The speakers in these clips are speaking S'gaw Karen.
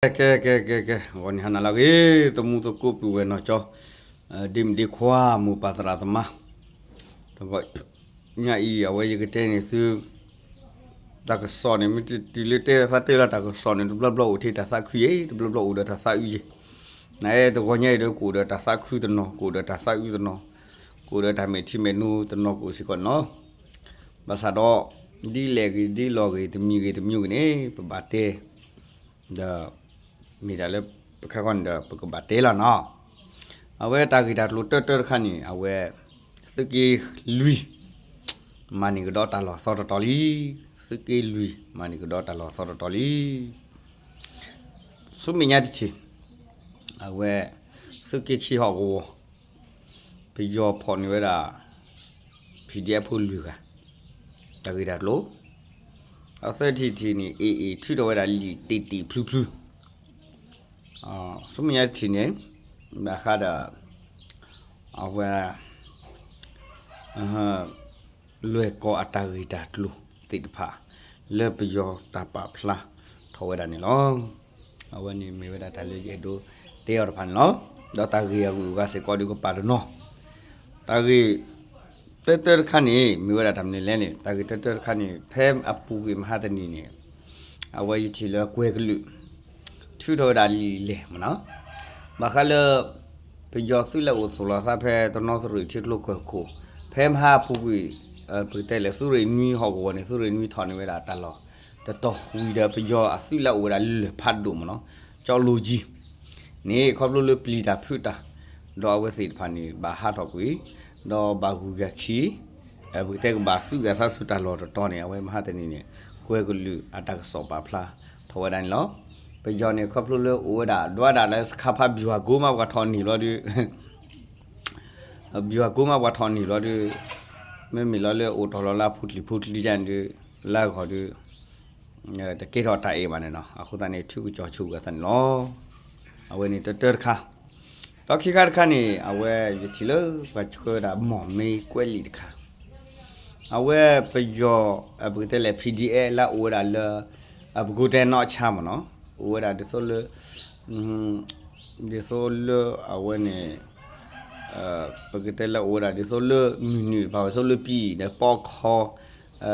ကဲ ကဲ ကဲ ကဲ ဂီၤနံၤဟါနၤလၢအဂ့ၤ သမူသကိးပုၢ်ဝဲၢ်နီၢ်ကၠီ, ဒ့မုၣ်ဒ့ခွါ မိၢ်ပၢ်သရၣ်သမါ, တဂီၤညါအံၤ အဝဲယကတဲန့ၣ်သု တၢ်ကစီၣ်န့ၣ် မ့ၢ်တုၤလၢတဲသးတ့ၢ်လၢတၢ်ကစီၣ်န့ၣ် တဘျီဘျီအိၣ်ထဲတၢ်သးခုယဲၢ် တဘျီဘျီအိၣ်ဒီးတၢ်သးအုးယဲၢ်, နအဲၣ်တဂီၤညါအံၤဒီး ကအိၣ်ဒီးတၢ်သးခုတနီၤ ကအိၣ်ဒီးတၢ်သးအုးတနီၤ, ကအိၣ်ဒီးတၢ်မဲာ်ထံမဲာ်နိတနီၤကအိၣ်စ့ၢ်ကီးန့ၣ်လီၤ. ဘၣ်ဆၣ်ဒီး ဒ်လဲၣ်ဂ့ၤဒ်လဲၣ်ဂ့ၤ တမံၤဂ့ၤတမံၤဂ့ၤန့ၣ် ပဘၣ်တဲ ဒီး မ့ၢ်တၢ်လၢပခဲဃီန့ၣ်ဒီး ပကဘၣ်တဲလီၤနီၤ. အဝဲတၢ်ဂ့ၢ်တၢ်ကျိၤတၢတၢတခါန့ၣ် အဝဲ သုးက့လွံၢ် မၤန့ၢ်ကဒီးတၢ်လီၢ်သီတတီၤလံ. သုးက့လွံၢ် မၤန့ၢ်ကဒီးတၢ်လီၢ်သီတတီၤလံ. ဆူမဲာ်ညါတထံၣ် အဝဲ သုးက့ခံဟီၣ်ကဝီၤ ပယီၤဖီၣ်န့ၢ်ဝဲဒၣ် PDF ဖိလွံၢ်ဂၤ တၢ်ဂ့ၢ်တၢ်ကျိၤ, အသၢထံၣ်တထံၣ်န့ၣ် AA ထုးထီၣ်ဝဲဒၣ်လံာ်တ့ၢ်တ့ၢ်ဖျုဖျု, ဆူမဲာ်ညါတထံၣ်န့ၣ် ဘၣ်ဃးဒီး အဝဲ လွဲၢ်ကီၢ်အတၢ်ဂ့ၢ်တၢ်ကျိၤသ့ၣ်တဖၣ် လၢပယီၤတၢ်ပာ်ဖျါထီၣ်ဝဲဒၣ်န့ၣ်လီၤ. အဝဲန့ၣ်မ့ၢ်ဝဲဒၣ်တၢ်လၢယအဲၣ်ဒိးတဲအီၤတဖၣ်န့ၣ်လီၤ. ဒီးတၢ်ဂ့ၢ်အဂုၤအဂၤစ့ၢ်ကီးဒီးကပာ်တနီၤ, တၢ်ဂ့ၢ်တၢတၢတခါန့ၣ် မ့ၢ်ဝဲဒၣ်တၢ်မနုၤလဲၣ်န့ၣ် တၢ်ဂ့ၢ်တၢတၢတခါန့ၣ် ဖဲအပူၤကွံာ်မဟါတနံၤန့ၣ် အဝဲယထံၣ်လၢကွဲၤကလုာ် ထုးထီၣ်ဝဲဒၣ်လံာ်လဲၢ်မ့ၢ်နီၤ, ဘၣ်ဃးလၢ ပယီၤသုးလၢအိၣ်သူၣ်လီၤသးဖဲတနီသရံၣ်ထံကျိကၢၢ်ခိၣ် ဖဲမဟါအပူၤကွံာ် ပကတဲလဲၣ်သုးရ့ၣ်နွံဟီၣ်ကဝီၤန့ၣ် သုးရ့ၣ်နွံထီၣ်န့ၢ်ဝဲဒၣ်တၢ်လီၢ်တတီၤဝံၤဒီး ပယီၤအသုးလၢအအိၣ်ဝဲဒၣ်လၢၢ်ဖးဒိၣ်မ့ၢ်နီၤ ကၠီလိကၠံ န့ၣ် ခီဖျိလၢပျံၤတၢ်ဖုးတၢ် ဒီးအဝဲသ့ၣ်တဖၣ်န့ၣ် ဘၣ်ဟးထီၣ်ကွံာ် ဒီးဘၣ်ဂုၤဂၤခံ ပကတဲကဘၣ်သုးဂၤသးဆူတၢ်လီၢ်တတီၤန့ၣ် အဝဲမဟါတနံၤန့ၣ် ကွဲၤကလုာ်အတၢ်ကစီၣ်ပာ်ဖျါထီၣ်ဝဲဒၣ်န့ၣ်လီၤ. ပယီၤန့ၣ် ခီဖျိလၢအိၣ်ဝဲဒၣ် ဒွးဒၣ်လၢစခါဖးဘျူးကိမးပှၤထီၣ်န့ၢ်ဘျီဒီး ဘျူးကိမးပှၤထီၣ်န့ၢ်ဘျီဒီး မ့မ့ၢ်လီၤလၢအိၣ်တ့ၢ်လီၤလၢအပူၤတံၤဖိတံၤယါန့ၣ်ဒီး လၢအဂီၢ်ဒီး တကဲထီၣ်တၢ်အဲၣ်ဘၣ်န့ၣ်နီၤ အဃိသတးန့ၣ် ထုကစီၣ်ဆိၣ်ဂ့ၤအသးန့ၣ်လီၤ. အဝဲန့ၣ်တၢတၢတခါ ဒီးခံခါတခါန့ၣ် အဝဲယထံၣ်လၢပှၤဆှၢဝဲဒၣ်မီၢ်မ့ကွဲးလံာ်တခါ အဝဲပယီၤ ပကတဲလဲၣ် PDF လၢအအိၣ်ဝဲဒၣ်လၢ ပကိးတဲနီၢ်ဆါမ့ၢ်နီၤ အိၣ်ဝဲဒၣ်ဒ်သိးလၢ ဒ်သိးလၢအဝဲန့ၣ် ပကတဲလၢအိၣ်ဝဲဒၣ်ဒ်သိးလၢမုၢ်နုာ်တဖၣ် ဒ်သိးလၢပံၤဒီးပီခီ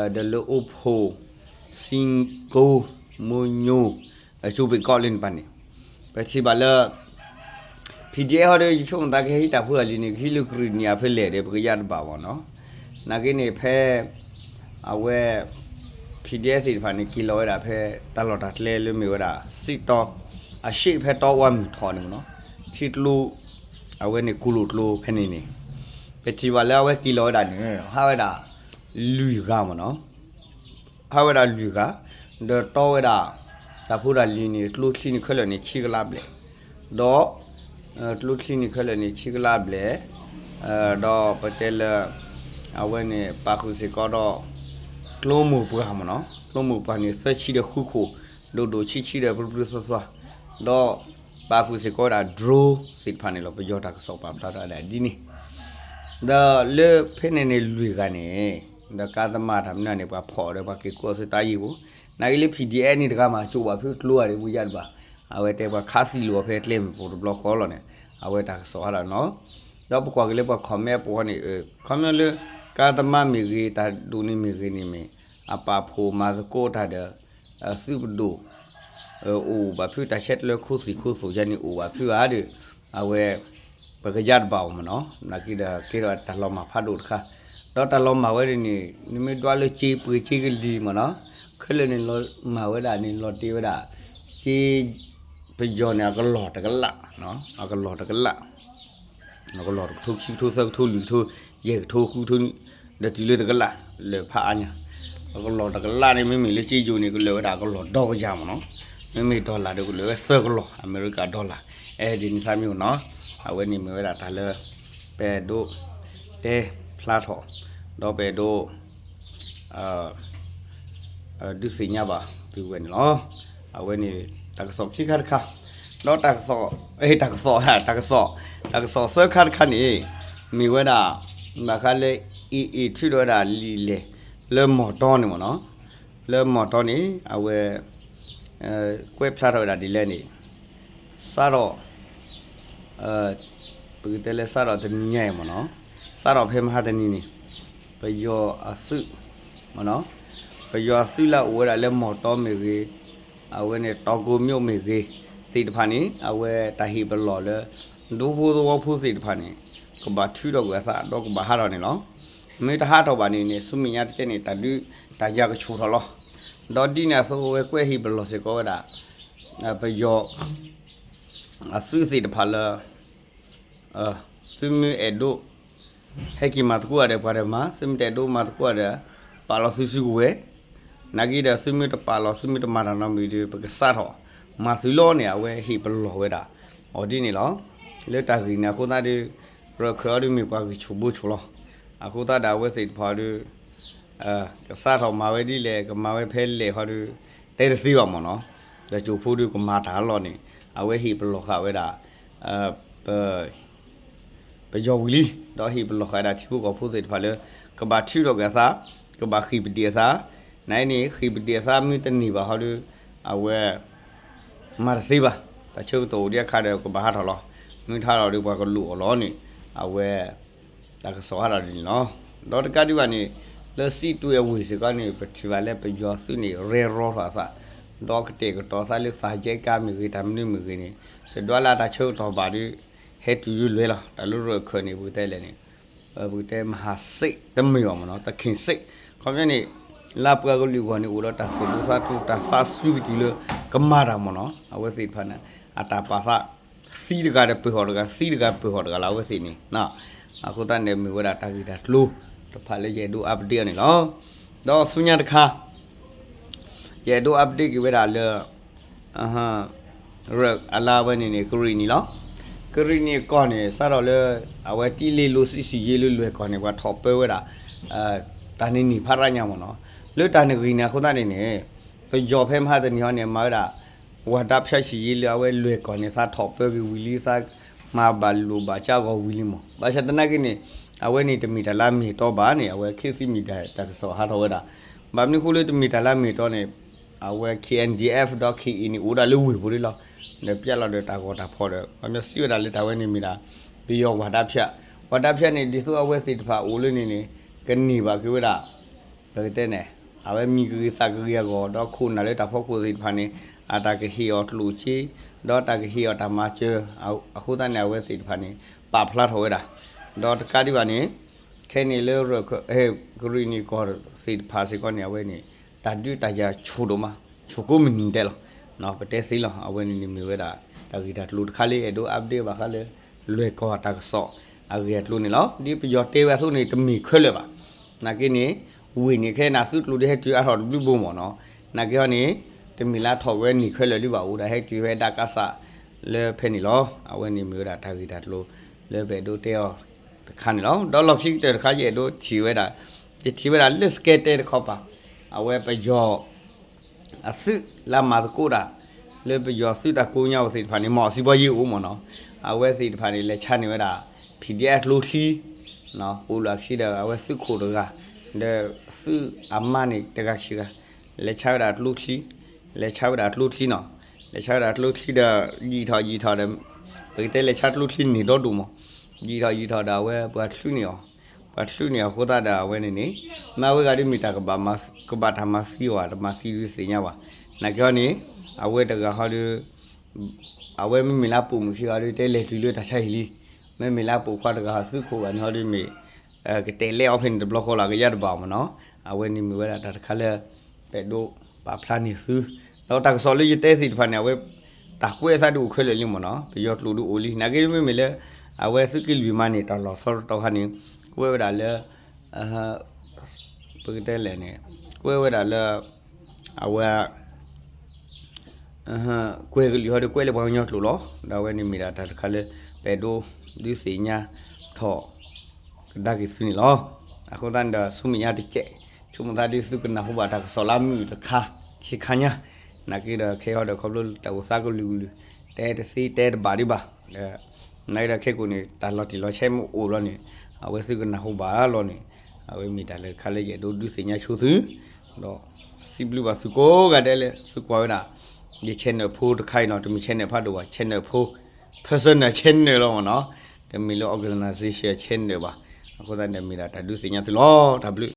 ဒီးလၢအိၣ်ဖှိၣ် စံကိ မိညိ အကၠိဘ့ၣ်ကီးလၢန့ၣ်တဖၣ်န့ၣ် ပထံၣ်ဘၣ်လၢ PDF ဟီဒီး ယဆိကမိၣ်သးကဟဲဟံးတၢ်ဖိတၢ်လံၤန့ၣ် ကဟံးလၢကရံၣ်နံၣ်အဖဲလဲၣ်ဒီး ပကယါတဘၣ်ဘၣ်နီၤ နာ်က့န့ၣ်ဖဲ အဝဲ PDF သ့ၣ်တဖၣ်န့ၣ် က့ၤလီၤဝဲဒၣ်ဖဲတၢ်လီၢ်တၢ်ကျဲလၢမ့ၢ်ဝဲဒၣ် စံၣ်တီ အရှ့ၣ်ဖဲတီဝါမုၢ်ထီၣ်န့ၣ်မ့ၢ်နီၤ ထံကျိ အဝဲန့ၣ်ကူၣ်လိာ်ကျိဖဲန့ၣ်န့ၣ် ပထံၣ်ဘၣ်လၢအဝဲက့ၤလီၤဝဲဒၣ်န့ၣ် ဟးဝဲဒၣ် လွံၢ်ဂၤမ့ၢ်နီၤ ဟးဝဲဒၣ်လွံၢ်ဂၤ ဒီးတီဝဲဒၣ် တၢ်ဖိတၢ်လံၤန့ၣ် ကျိချံန့ၣ်ခဲလၢာ်န့ၣ် ခံကလးဘျဲၣ် ဒီး ကျိချံန့ၣ်ခဲလၢာ်န့ၣ် ခံကလးဘျဲၣ် ဒီးပတဲလၢ အဝဲန့ၣ်ပာ်ဃုာ်စ့ၢ်ကီးဒီး ကျိမိၢ်ပှၢ်မ့ၢ်နီၤ ကျိမိၢ်ပှၢ်န့ၣ် သၢဆံဒီးဃုခိၣ် ဒိၣ်ဒိၣ်ဆံးဆံးဒီးပြူပြူသွဲသွဲ ဒီးပာ်ဃုာ်စ့ၢ်ကီးဝဲဒၣ် drone သ့ၣ်တဖၣ်န့ၣ်လီၤ ပယီၤတၢ်ကစီၣ်ပာ်ဖျါထီၣ်ဝဲဒၣ်ဒ်န့ၣ် ဒီးလၢဖဲန့ၣ်န့ၣ်လွံၢ်ဂၤန့ၣ် ဒီးကါသမါတၢ်မနုၤန့ၣ် ပှၤဖီၣ်ဒီးပှၤက့ၤကိးဆူတၢ်ယံာ်ပူၤ နာ်က့လၢ PDF န့ၣ်တဂၤမး ကၠိဘၣ်ဖုးကျိဂၤဒီး ပယါတဘၣ် အဝဲတဲပှၤခးသံလိာ်အီၤဖဲကျဲမုၢ်ပူၤတဘျီဃီလီၤန့ၣ် အဝဲတၢ်ကစီၣ်ဟးဒီးနီၤ ဒီးပကွၢ်က့ၤလၢပှၤ comment ပူၤန့ၣ် comment လၢ ကါသမါမ့ၢ်ဂ့ၤ တၢ်ဒိၣ်န့ၣ်မ့ၢ်ဂ့ၤန့ၣ်မ့ၢ် အပာ်ဖှိၣ်မၤသကိးတၢ်ဒီး သုးပဒိၣ် အိၣ်ဘၣ်ဖုးတၢ်ဆဲးကျၢခိၣ်သံၣ်ခိၣ်သိးယါန့ၣ် အိၣ်ဘၣ်ဖုးဧါဒီး အဝဲ ပကယါတဘၣ်အီၤမ့ၢ်နီၤ နာ်က့ဒီးကဲထီၣ်တၢ်လီၤမၢ်ဖးဒိၣ်တခါ ဒီးတၢ်လီၤမၢ်ဝဲဒၣ်န့ၣ် နမ့ၢ်ဒွးလၢစ့ပှ့ၤစ့ကလံၤမ့ၢ်နီၤ ခဲလၢာ်န့ၣ်လီၤမၢ်ဝဲဒၣ်န့ၣ် လီၤတ့ၢ်ဝဲဒၣ် စ့ ပယီၤန့ၣ် အကလီၢ်တကလး အကလီၢ်တကလး အကလီၢ်တကထိခံကထိသၢကထိလွံၢ်ကထိ ယဲၢ်ကထိဃုကထိ ဒီးတုၤလၢတကလး လၢာ်ဖးအါညါ အကလီၢ်တကလးန့ၣ် မ့မ့ၢ်လၢစ့ယိၤန့ၣ် ကလၢာ်ဝဲဒၣ်အကလီၢ်ဒီကယၤမ့ၢ်နီၤ မ့မ့ၢ် dollar ဒီးကလၢာ်ဝဲသၢကလီၢ် အမဲရကၤ dollar အဲၣ်ဒ်န့ၣ်သးမ့ၢ်နီၤ အဝဲန့ၣ်မ့ၢ်ဝဲဒၣ်တၢ်လၢ ပအဲၣ်ဒိး တဲဖျါထီၣ် ဒီးပအဲၣ်ဒိး ဒုးသ့ၣ်ညါဘၣ်သုဝဲန့ၣ်လီၤ. အဝဲန့ၣ် တၢ်ကစီၣ်ခံခါတခါ ဒီးတၢ်ကစီၣ် တၢ်ကစီၣ် တၢ်ကစီၣ် တၢ်ကစီၣ်သၢခါတခါန့ၣ် မ့ၢ်ဝဲဒၣ် ဘၣ်ဃးလၢ AA ထုးထီၣ်ဝဲဒၣ်လံာ်လဲၢ် လၢမီၢ်တီန့ၣ်မ့ၢ်နီၤ လၢမီၢ်တီန့ၣ် အဝဲ ကွဲးဖျါထီၣ်ဝဲဒၣ်ဒ်လဲၣ်န့ၣ် စးထီၣ် ပကတဲလၢစးထီၣ်တနံၤညါအံၤမ့ၢ်နီၤ, စးထီၣ်ဖဲမဟါတနံၤန့ၣ် ပယီၤအသုး မ့ၢ်နီၤ, ပယီၤအသုးလၢအအိၣ်ဝဲဒၣ်လၢမီၢ်တီမ့ၢ်ဂ့ၤ, အဝဲန့ၣ် တီကိမိၣ်မ့ၢ်ဂ့ၤ သ့ၣ်တဖၣ်န့ၣ် အဝဲတၢ်ဟ့ၣ်ပလီၢ်လၢ ဒူဖိသဝီဖိသ့ၣ်တဖၣ်န့ၣ် ကဘၣ်ထုးထီၣ်ကွံာ်အသး ဒီးကဘၣ်ဟးထီၣ်န့ၣ်လီၤ. မ့ၢ်တဟးထီၣ်ဘၣ်န့ၣ်န့ၣ် ဆူမဲာ်ညါတကဲန့ၣ် တၢ်ဒုးတၢ်ယၤကဆူၣ်ထီၣ်လီၤ. ဒီးဒ်န့ၣ်အသိးအဝဲကွဲးဟ့ၣ်ပလီၢ်စ့ၢ်ကီးဝဲဒၣ် ပယီၤ အသုးသ့ၣ်တဖၣ်လၢ သုမ့ၢ်အဲၣ်ဒိး ဟဲက့ၤမၤသကိးဂၤဒီးပှၤဒီးမၤ, သုမ့ၢ်တအဲၣ်ဒိးမၤသကိးဂၤဒီး ပာ်လီၤသုစုကဝဲၤ, နာ်က့ဒီးသုမ့ၢ်တပာ်လီၤ သုမ့ၢ်တမၤတၢ်နီတမံၤဒီး ပကစးထီၣ်မၤသုလီၤန့ၣ် အဝဲဟ့ၣ်ပလီၢ်ဝဲဒၣ် အီၤဒ်န့ၣ်လီၤ. လၢတၢ်ဂ့ၢ်န့ၣ်အဃိသတးဒီး ရၢၢ်ခၢၣ်အီၤဒီးမ့ၢ်ပှၤဂံၢ်ဆူၣ်ဘိဆူၣ်လီၤ. အဃိသတးဒီးအဝဲသ့ၣ်တဖၣ်ဒီး ကစးထီၣ်မၤဝဲဒ်လဲၣ် ကမၤဝဲဖဲလဲၣ်ဟီဒီး တဲတသ့ဘၣ်မ့ၢ်နီၤ. ဒီးကၠိဖိဒီးကမၤတၢ်အလီၢ်န့ၣ် အဝဲဟ့ၣ်ပလီၢ်ဃာ်ဝဲဒၣ် ပ ပယီၤဝံၤလံ, ဒီးဟ့ၣ်ပလီၢ်ဃာ်ဒၣ်ထံဖိကီၢ်ဖိသ့ၣ်တဖၣ်လၢ ကဘၣ်ထုးထီၣ်ကွံာ်အသး, ကဘၣ်ဃ့ၢ်ပဒံးအသး, နအံၤန့ၣ် ဃ့ၢ်ပဒံးအသးမ့ၢ်တန့ၢ်ဘၣ်ဟီဒီး အဝဲ မၤတသ့ဘၣ်, တၢ်ဆၢကတီၢ်အိၣ်ဒံးအခါဒီးကဘၣ်ဟးထီၣ်လီၤ. မ့ၢ်တဟးထီၣ်ဒီးပှၤကလူၤအီၣ်လီၤန့ၣ် အဝဲ တၢ်ကစီၣ်ဟးထီၣ်ဒ်န့ၣ်လီၤ. ဒီးတကးဒံးဘၣ်န့ၣ် လၢစံးတွ့အဝ့ၢ်စ့ၢ်ကီးန့ၣ် ပထံၣ်ဘၣ်လၢပယီၤသုးန့ၣ် ရဲၣ်ရီထီၣ်အသး, ဒီးကတဲာ်ကတီၤသးလၢသးယဲကါမ့ၢ်ဂ့ၤ တၢ်မနုၤမ့ၢ်ဂ့ၤန့ၣ် တဒွးလၢတၢ်ဆၢကတီၢ်ဘၣ်ဒီး ဟဲတုၤဒ်လဲၣ်လီၤ. တၢ်လၢရၢၢ်ခၢၣ်န့ၣ် ပကတဲလဲၣ်န့ၣ် ပကတဲမဟါစ့းတမ့ၢ်ဘၣ်မ့ၢ်နီၤ တခ့ၣ်စ့း ခီပညီန့ၣ် လၢပှၤကလုာ်အဂီၢ်န့ၣ် အိၣ်ဒီးတၢ်သိၣ်လိသးတိ တၢ်သးစူၤကတုၤလၢ ကမၤတၢ်မ့ၢ်နီၤ အဝဲသ့ၣ်တဖၣ်န့ၣ် အတၢ်ပာ်သး သံတဂၤဒီးပၢၢ်ဟီၣ်တဂၤ သံတဂၤပၢၢ်ဟီၣ်တဂၤလီၤ အဝဲသ့ၣ်န့ၣ် အဃိသတးန့ၣ် မ့ၢ်ဝဲဒၣ်တၢ်ဂ့ၢ်တၢ်ကျိၤ တဖၣ်လၢယအဲၣ်ဒိး update အီၤန့ၣ်လီၤ. ဒီးဆူညါတခါ ယအဲၣ်ဒိး update က့ၤဝဲဒၣ်လၢ ရၢၣ်အလါဝဲန့ၣ်န့ၣ် ကရံၣ်နံၣ်လီၤ. ကရံၣ်နံၣ်အကီၢ်န့ၣ် စးထီၣ်လၢ အဝဲတံၢ်လ့လိစံဆံယ့လၢလွဲၢ်ကီၢ်န့ၣ် ပှၤထီၣ်ပၢဝဲဒၣ် တၢ်န့ၣ်န့ၢ်ဖးရါညါမ့ၢ်နီၤ. လၢတၢ်န့ၣ်ဂ့ၢ်န့ၣ်အဃိသတးန့ၣ်န့ၣ် ပယီၤဖဲမဟါတနံၤဟီန့ၣ် မၤဝဲဒၣ် ဝၤဒၣ်ဖၠၣ်ဆံယ့လၢအဝဲလွဲၢ်ကီၢ်န့ၣ် သးထီၣ်ပၢက့ၤဝံၤလံ သးမၤဘၣ်လိာ်ဘၣ်ကၠါဂီၤဝံၤလံမ့ၢ် ဘၣ်ဆၣ်သနာ်က့န့ၣ် အဝဲန့ၣ်တမ့ၢ်တၢ်လၢအမ့ၢ်အတီဘၣ်န့ၣ် အဝဲခ့သံမံၤဒၣ်တၢ်ကစီၣ်ဟးထီၣ်ဝဲဒၣ် ဘၣ်မနုၤအဃိလၢတမ့ၢ်တၢ်လၢအမ့ၢ်အတီန့ၣ် အဝဲ K N D F ဒီး K A န့ၣ် အိၣ်ဒၣ်လၢဝ့ၢ်ပူၤဒ်လီၤ. ဒီးပျဲလီၤဒီးတၢ်ဂီၤတၢ်ဖီၣ်ဒီး ပှၤမ့ၢ်စံးဝဲဒၣ်လၢတၢ်ဝဲန့ၣ်မ့ၢ်ဒၣ် ပယီၤဝၤဒၣ်ဖၠၣ်, ဝၤဒၣ်ဖၠၣ်န့ၣ် ဒ်သိးအဝဲသ့ၣ်တဖၣ်အိၣ်လၢန့ၣ်န့ၣ် ကန့ၢ်ဘၣ်က့ၤဝဲဒၣ် ပကတဲန့ၣ် အဝဲမံၤကဂ့ၤသးကဂ့ၤအဂီၢ် ဒီးခိၣ်နၢ်လၢတၢ်ဖီခိၣ်သ့ၣ်တဖၣ်န့ၣ် အတၢ်ကဟ့ၣ်အီၤကျိၣ်စ့ ဒီးတၢ်ကဟ့ၣ်အီၤတၢ်မၤစၢၤ အဃိသတးန့ၣ် အဝဲသ့ၣ်တဖၣ်န့ၣ် ပာ်ဖျါထီၣ်ဝဲဒၣ် ဒီးတကးဒံးဘၣ်န့ၣ် ခဲန့ၣ်လၢ ကရံၣ်နံၣ်ကီၢ်သ့ၣ်တဖၣ်စ့ၢ်ကီးန့ၣ် အဝဲန့ၣ် တၢ်ဒုးတၢ်ယၤဆူၣ်ဒိၣ်မး ဆူၣ်ကိးမုၢ်နံၤဒဲးလီၤ. ပတဲသ့လီၤ အဝဲန့ၣ်န့ၣ်မ့ၢ်ဝဲဒၣ် တၢ်ဂ့ၢ်တၢ်ကျိၤတခါလၢအဲၣ်ဒိး update ဘၣ်ဃးလၢ လွဲၢ်ကီၢ်တၢ်ကစီၣ် အဂ့ၢ်အကျိၤန့ၣ်လီၤ. ဒ်ပယီၤတဲဝဲအသိးန့ၣ် တမ့ၢ်ခဲလၢာ်ဘၣ်. နာ်က့န့ၣ် ဝ့ၢ်န့ၣ်ခဲအံၤန့ၣ် သုးကျိၤဒ်ဟဲတုၤအါထီၣ်တဘျုးဘိမ့ၢ်နီၤ. နာ်က့ဟီန့ၣ် တမ့ၢ်လၢထီၣ်ဝဲန့ၢ်ခဲလၢာ်လံဘၣ် အိၣ်ဒၣ်ဟဲတုၤဖဲဒၣ်ကါစၢ်လၢဖဲန့ၣ်လီၤ. အဝဲန့ၣ်မ့ၢ်ဝဲဒၣ်တၢ်ဂ့ၢ်တၢ်ကျိၤ လၢပအဲၣ်ဒိးတဲအီၤတခါန့ၣ်လီၤ. ဒီးလီၢ်ခံကတၢၢ်တခါ ယအဲၣ်ဒိးထံၣ်ဝဲဒၣ် ယထံၣ်ဝဲဒၣ်လၢ စကဲတဲတခီပၤ အဝဲပယီၤ အသုးလၢမၤသကိးတၢ် လၢပယီၤသုးတၢ်ကိးညါအီၤသ့ၣ်တဖၣ်န့ၣ် မီၢ်စံးဘီယ့ၣ်အိၣ်မ့ၢ်နီၤ. အဝဲသ့ၣ်တဖၣ်န့ၣ် လဲၤဆါန့ၢ်ဝဲဒၣ် P D F ကျိချံ ပိာ်လၢခံဒီး အဝဲသုးခိၣ်တဂၤ ဒီးသုးအမါန့ၣ်တဂၤခံဂၤ လဲၤဆါဝဲဒၣ်ကျိချံ လဲၤဆါဝဲဒၣ်ကျိချံနီၤ. လဲၤဆါဝဲဒၣ်ကျိချံဒီး ယံာ်ထီၣ်ယံာ်ထီၣ်ဒီး ပကတဲလဲၤဆါကျိချံန့ၢ်ဒီဒိၣ်မး ယံာ်ထီၣ်ယံာ်ထီၣ်ဒီး အဝဲပှၤချုးန့ၢ်အီၤ ပှၤချုးန့ၢ်အီၤအဃိသတးဒီး အဝဲန့ၣ်န့ၣ် မ့ၢ်အဝဲဂၤဒုးမ့ၢ်တၢ်ကဘၣ်မၤ ကဘၣ်တၢ်မၤသံအီၤ တမၤသံဒုးသ့ၣ်ညါဘၣ်. နာ်က့ဟီန့ၣ် အဝဲတဂၤဟီဒီး အဝဲမ့မ့ၢ်လၢပိာ်မုၣ်ခံဂၤဒီး တဲလဲၤတုၤလၢတၢ်ဆါဟံၣ်လံ. မ့မ့ၢ်လၢပိာ်ခွါတဂၤဟီ သုးခိၣ်ဂၤန့ၣ်ဟီဒီးမ့ၢ် ကတဲာ်လဲအီၤဖဲန့ၣ်တဘျီဃီလီၤ ကယါတဘၣ်မ့ၢ်နီၤ. အဝဲန့ၣ်မ့ၢ်ဝဲဒၣ်တၢ်တခါလၢ ပအဲၣ်ဒိးပာ်ဖျါန့ၢ်သု ဒီးတၢ်ကစီၣ်လၢယတဲသ့ၣ်တဖၣ်န့ၣ် အဝဲ တၢ်ကွဲးအသးဒုးအိၣ်ခဲလၢာ်လံမ့ၢ်နီၤ. ပယီၤကျိာ်ဒုးအိၣ်လံ နာ်က့မ့မ့ၢ်လၢ အဝဲသုးက့လွံၢ်မါန့ၣ် တၢ်လီၢ်သီတတီခါန့ၣ် ကွဲးဝဲဒၣ်လၢ ပကတဲလဲၣ်န့ၣ် ကွဲးဝဲဒၣ်လၢ အဝဲ ကွဲးကလုာ်ဟီဒီးကွဲးလၢပှၤကညီကျိာ်လီၤ. ဒီးအဝဲန့ၣ်မ့ၢ်ဒၣ်တၢ်တခါလၢ ပအဲၣ်ဒိးဒုးသ့ၣ်ညါထီၣ် ကဒါက့ၤသုန့ၣ်လီၤ. အဃိသတးန့ၣ်ဒီး ဆူမဲာ်ညါတကဲး ဆိကမိၣ်သးဒုးသုကနၢ်ဟူဘၣ်တၢ်ကစီၣ်လၢအမုာ်တခါ ခံခါညါ နာ်က့ဒီးခဲအံၤဒီးခီဖျိတၢ်အိၣ်သးကလုာ်ကလုာ် တဲတသ့တဲတဘၣ်ဒံးဘၣ် ဒီး နာ်က့ဒီးခဲကိာ်န့ၣ် တၢ်လီၤတံၢ်လီၤဆဲးမ့ၢ်အိၣ်လီၤန့ၣ် အဝဲသုကနၢ်ဟူဘၣ်လီၤန့ၣ် အဝဲမ့ၢ်တၢ်လၢတခါလၢယအဲၣ်ဒိးဒုးသ့ၣ်ညါဆိသု ဒီး စံးဘျုးဘၣ်သုကိးဂၤဒဲးလၢသုကွၢ်ဝဲဒၣ် ယ channel ဖိတခါအံၤနီၤ တမ့ၢ် channel ဖးဒိၣ်ဘၣ်, channel ဖိ personal channel လီၤမ့ၢ်နီၤ, တမ့ၢ်လၢ organization channel ဘၣ်. အဃိသတးန့ၣ် မ့ၢ်ဒၣ်တၢ်ဒုးသ့ၣ်ညါသုလီၤ. တၢ်ဘျုး.